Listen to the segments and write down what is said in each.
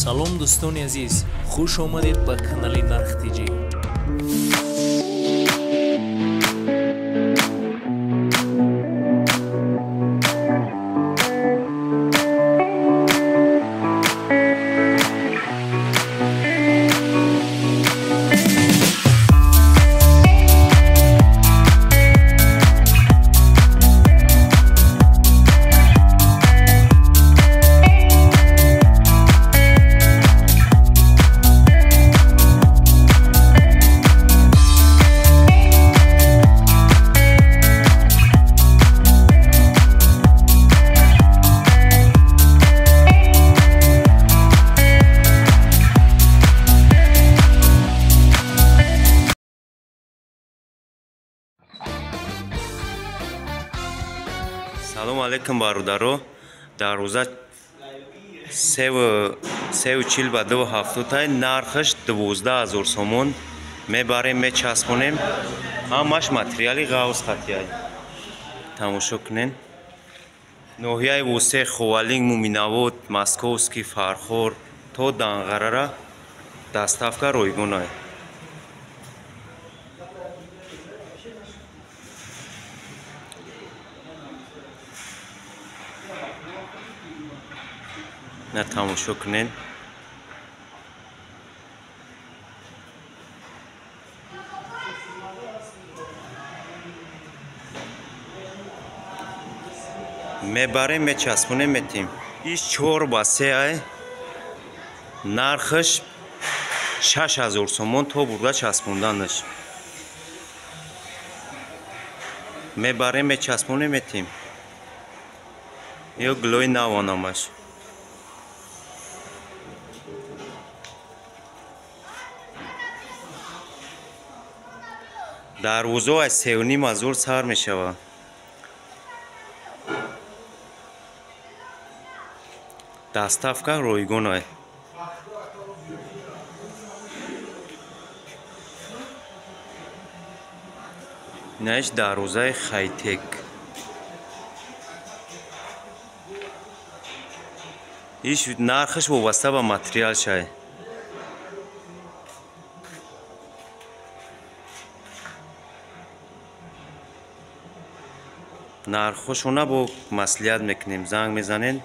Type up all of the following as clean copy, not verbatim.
Салом дӯстони азиз, хуш омадед ба канали Нарх ТЖ. Салом алейкум бародаро. Дар рӯза 3,40 ба 2,70 нархаш 12,000 сомон мебарем, мечаспонем. Ҳамаш материали ғавз хатияй. Тамошо кунен. Ноҳияи Восе, Ховалинг, Муминавод, Московский, Фархор то Данғарара доставка ройгонай. На тамошо кунен. Мебарем, мечаспонем, метим. Иш 4 ба 3 ай. Нархаш 6,000 сомон то бурда часпонданаш. Мебарем, мечаспонем, метим. Ё глои навонамаш. Дарвозо аз 3,5 ҳазор сар мешавад. Доставка ройгонай. Инаиш дарвозаи хайтек. Иш нархаш вобаста ба материал шай. Нархошона бо маслиҳат мекунем, занг мезанен.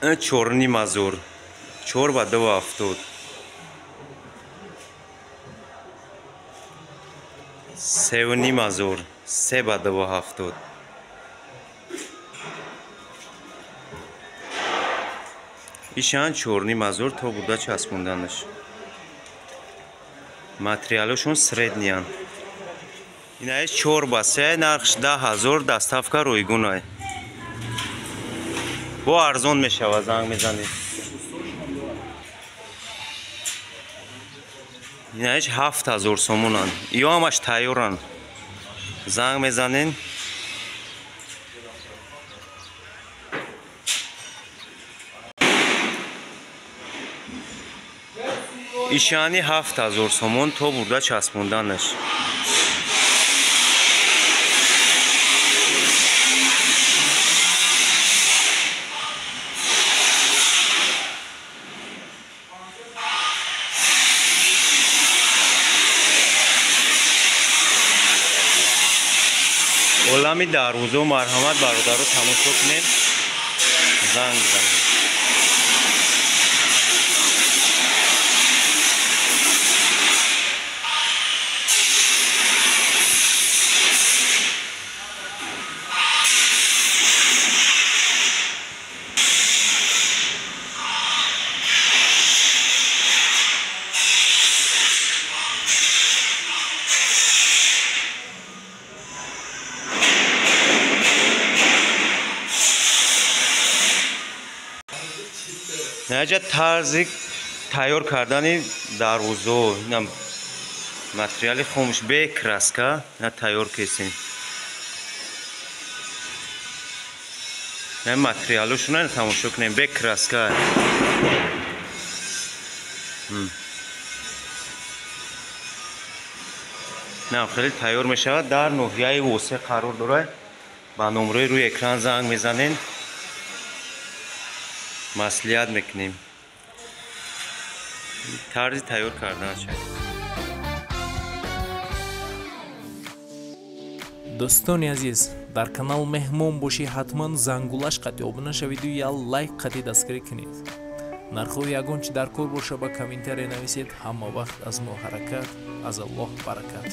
4,5 ҳазор, 4 ба 2,70, 3,5 ҳазор, 3 ба 2,70. Ишан 4,5 ҳазор то бурда часпонданаш. Материалошон средниян. Инаиш 4 ба 3, нархш 10,000, доставка ройгонай. Бо арзон мешава, занг мезанед. Инаиш 7,000 сомонан. Ё ҳамаш тайёран. Занг мезанен. Ишани 7,000 сомон то бурда часпонданаш. Олами дарвозо марҳамат бародаро тамошо кунед, занг бизанед. Наҷа тарзи тайёр кардани дарвозо, инам материали хомӯш бе краска на тайёр кесем. На материалошона тамошо кунем бе краска. На хеле тайёр мешавад. Дар ноҳияи Восе қарор дорад. Ба номрои рӯи экран занг мезанен, маслиҳат мекунем. Тарзи тайёр карданаш. Дӯстони азиз, дар канал меҳмон бошӣ, ҳатман зангулаш қатъи обуна шавиду я лайк қатъи дастгирӣ кунед. Нархҳои ягон чи дар кор боша, ба комментария нависед. Ҳама вақт аз мо ҳаракат, аз Аллоҳ баракат.